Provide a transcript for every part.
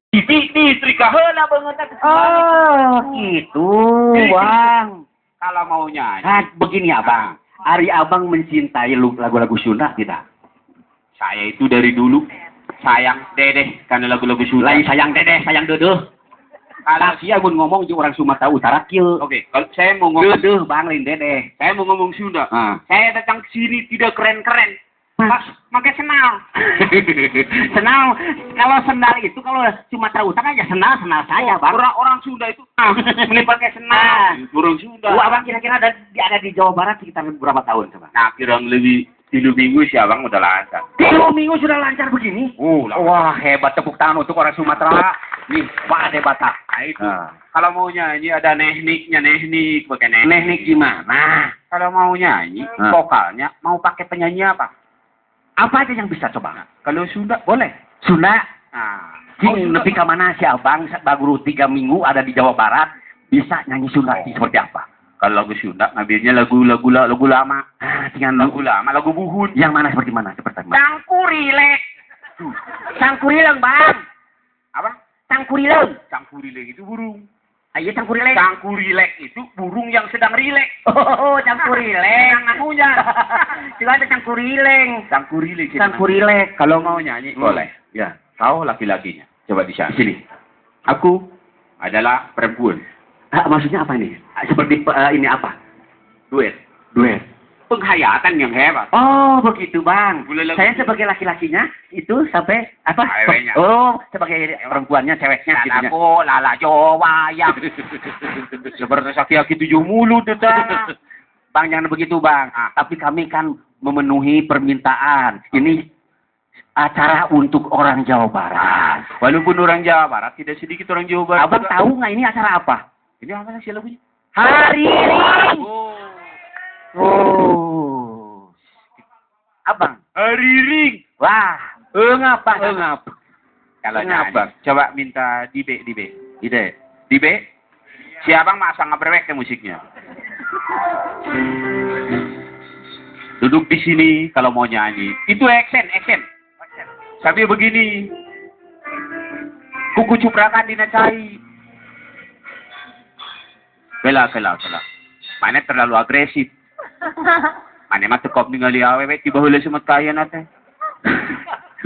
TV disetrika heula beungeutna. Oh, gitu, Bang. Kalau mau nyanyi. Nah, begini Abang. Ari Abang mencintai lagu-lagu Sunda tidak? Saya itu dari dulu sayang dedeh karena lagu-lagu Sunda. Lain sayang dedeh, sayang dedeh. Kalau Sia mun ngomong jeung orang Sumatera Utara kieu. Oke, kalau saya mau ngomong dedeh Bang lain dedeh. Saya mau ngomong Sunda. Ah. Saya datang ke sini tidak keren-keren. Pakai senal. Senal, kalau sendal itu kalau Sumatera Utara ya senal saya, Bang. Orang-orang Sunda itu mending pakai senal. Orang Sunda. Wah, Abang kira-kira ada di Jawa Barat sekitar berapa tahun coba? Nah, kurang lebih 3 minggu sih Abang udah lancar. 3 minggu sudah lancar begini? Wah, hebat, tepuk tangan untuk orang Sumatera. Nih, Pak Ade Batak. Nah, itu. Nah. Kalau mau nyanyi ada nehniknya, nehnik pakai nehnik. Nehnik gimana? Kalau mau nyanyi, vokalnya mau pakai penyanyi apa? Apa aja yang bisa coba? Nah, kalau Sunda boleh. Sunda? Nah, Cing, lebih ke mana si Abang baru 3 minggu ada di Jawa Barat bisa nyanyi Sunda seperti apa? Kalau lagu Sunda ngambilnya lagu lama. Ah, dengan lagu lama, lagu buhun. Yang mana seperti mana? Seperti mana? Cangkurilek. Cangkurileng, Bang. Apa? Cangkurileng. Cangkurileng itu burung. Ayo cangkurileng. Cangkurilek itu burung yang sedang rilek. Oh, cangkurileng. Ngakunya. Juga ada cangkurileng. Cangkurilek. Cangkurilek. Kalau mau nyanyi boleh. Ya. Kau laki-lakinya. Coba di sini. Aku adalah perempuan. Ah, maksudnya apa ini? Seperti ini apa? Duet. Duet. Penghayatan yang hebat. Oh, begitu, Bang. Saya sebagai laki-lakinya itu sampai apa? Ceweknya. Oh, sebagai perempuannya, ceweknya gitu. Lalaku, lala Jawa yang seperti saki-aki 7 mulut itu. Bang, jangan begitu, Bang. Ah. Tapi kami kan memenuhi permintaan. Ini acara untuk orang Jawa Barat. Walaupun orang Jawa Barat, tidak sedikit orang Jawa Barat. Abang tahu nggak ini acara apa? Ini apa sih lagunya? Hariring. Oh. Oh. Abang. Hariring. Wah, ngapa? Ngapa? Kalau ngapa? Coba minta di B, di B. Di D. Di B. Si Abang masa ngebrewek ke musiknya. Duduk di sini kalau mau nyanyi. Itu action, action. Sambil begini. Kuku cuprakan dina cai. Bela, bela, bela. Mana terlalu agresif. Mana mah tekop ningali awewe tiba heula semet kaya nate.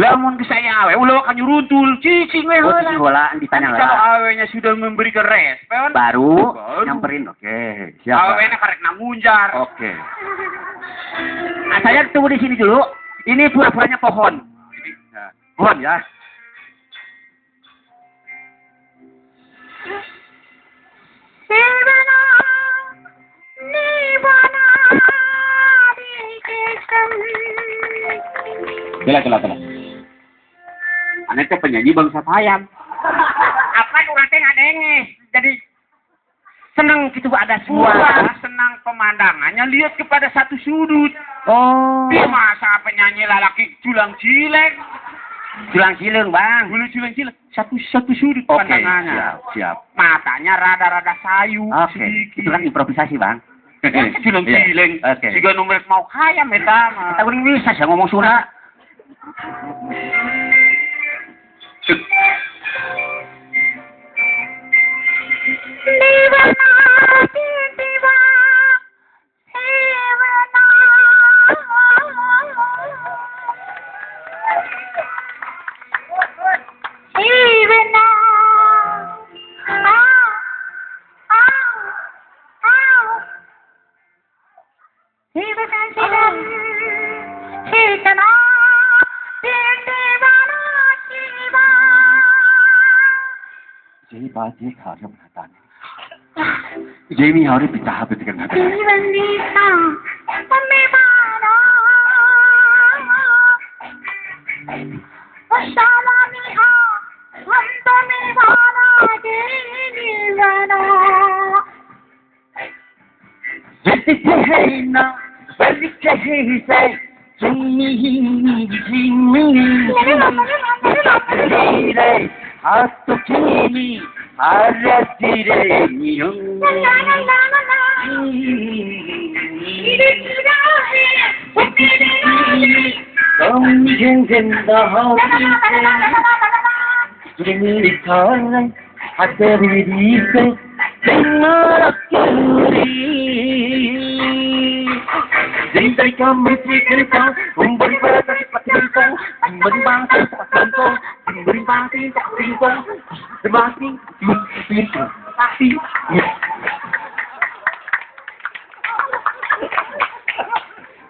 Lah mun ke saya awe ulah kan nyuruntul cicing we heula. Oh, heula ditanya lah. Kalau awenya sudah memberikan respon baru nyamperin. Oke, siap. Awenya karek namunjar. Oke. Nah, saya tunggu di sini dulu. Ini pura-puranya pohon. Pohon ya. Bela, bela, bela. Aneh teh penyanyi bangsa sayang. Apa urang teh ngadenge? Jadi seneng gitu ada suara. Senang pemandangannya lihat kepada satu sudut. Oh. Di masa penyanyi lalaki culang cileng. Culang cileng, Bang. Bulu culang cileng. Satu sudut okay, pandangannya. Siap, siap. Matanya rada-rada sayu. Oke. Sedikit. Itu kan improvisasi, Bang. Culang cileng. Oke. Jika nomor mau kaya meta. Kita bisa sih ngomong Sunda.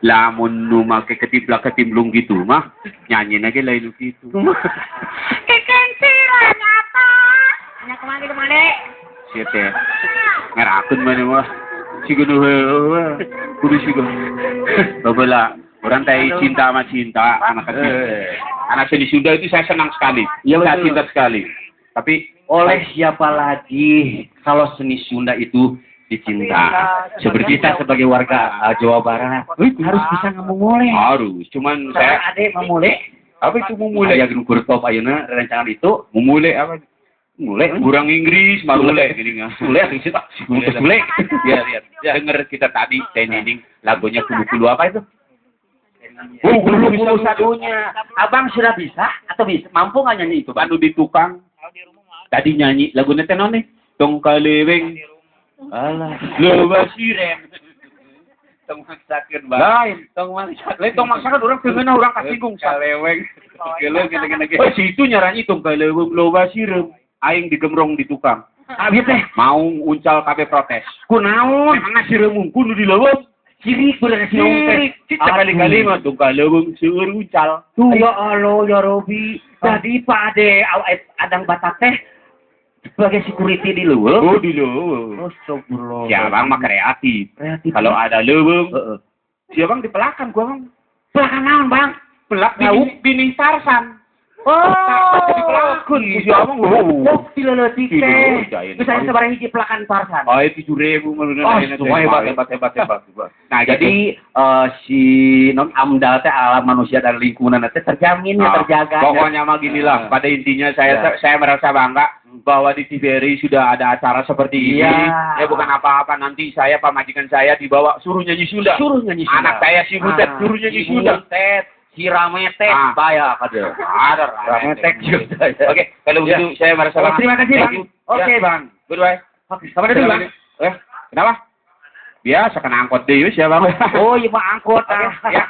Lamun nu make ketiplak ketimblung gitu mah nyanyi lagi lain gitu. Kekencilan apa? Nya kemana kemana? Sia teh. Ngarakun mana mah. Siga nu heueuh. Kudu siga. Baheula urang teh cinta sama cinta anak kecil. Anak seni Sunda itu saya senang sekali. Ya, saya cinta sekali. Tapi oleh siapa lagi kalau seni Sunda itu dicinta. Seperti kita sebagai warga Jawa Barat harus bisa ngemuleh. Harus. Cuman saya ade memuleh. Apa itu memuleh? Aya nu kurtop ayeuna rencangan itu memuleh apa? Mulai kurang Inggris marule gini enggak. Mulai sih tak. Mulai. Ya lihat. Dengar kita tadi Teh lagunya kulu-kulu apa itu? Oh, kulu-kulu sadunya. Abang sudah bisa atau bisa mampu nggak nyanyi itu? Anu di tukang. Tadi nyanyi lagunya teh naon nih? Tong kaleweng. Alah, loba siren. Tong maksakeun bang. Lain, tong maksakeun. Lain tong maksakeun urang teu ngeunah urang kasinggung kaleweng. Geuleuh gede-gede. Oh, situ nyaranyi tong kaleweng loba sireum. Aing digemrong di tukang. Abi teh mau uncal kabeh protes. Kunaon? Memang sireum mungkul nu di leuweung. Sirik bener sireum teh. Sekali-kali mah tong kaleweng seueur uncal. Tuh ya Allah ya Robi. Jadi Pak Ade Adang Batak teh sebagai security di leuweung. Oh, di leuweung. Astagfirullah. Si abang mah kreatif. Kreatif. Kalau ada leuweung, si abang dipelakan gua, Bang. Pelakan naon, Bang? Pelak bini Tarsan. Oh, dipelakun si abang. Oh, tileuletik teh. Bisa sabaraha hiji pelakan Tarsan? Oh, 7.000 menurut Oh, hebat hebat hebat hebat. Nah, jadi si non AMDAL teh alam manusia dan lingkungan teh terjamin ya, terjaga. Pokoknya mah ginilah, pada intinya saya merasa bangga bahwa di TVRI sudah ada acara seperti ini. Ya bukan apa-apa, nanti saya pamajikan saya dibawa suruh nyanyi Sunda. Suruh nyanyi Sunda. Anak saya si Butet suruh nyanyi Sunda. Butet, si Rametek, bayar kada. Ada Rametek juga. Oke, kalau begitu saya merasa bangga. Terima kasih, Bang. Oke, Bang. Goodbye. Oke, sampai dulu, Bang. Kenapa? Biasa kena angkot deh ya, Bang. Oh, iya Pak angkot. Ya.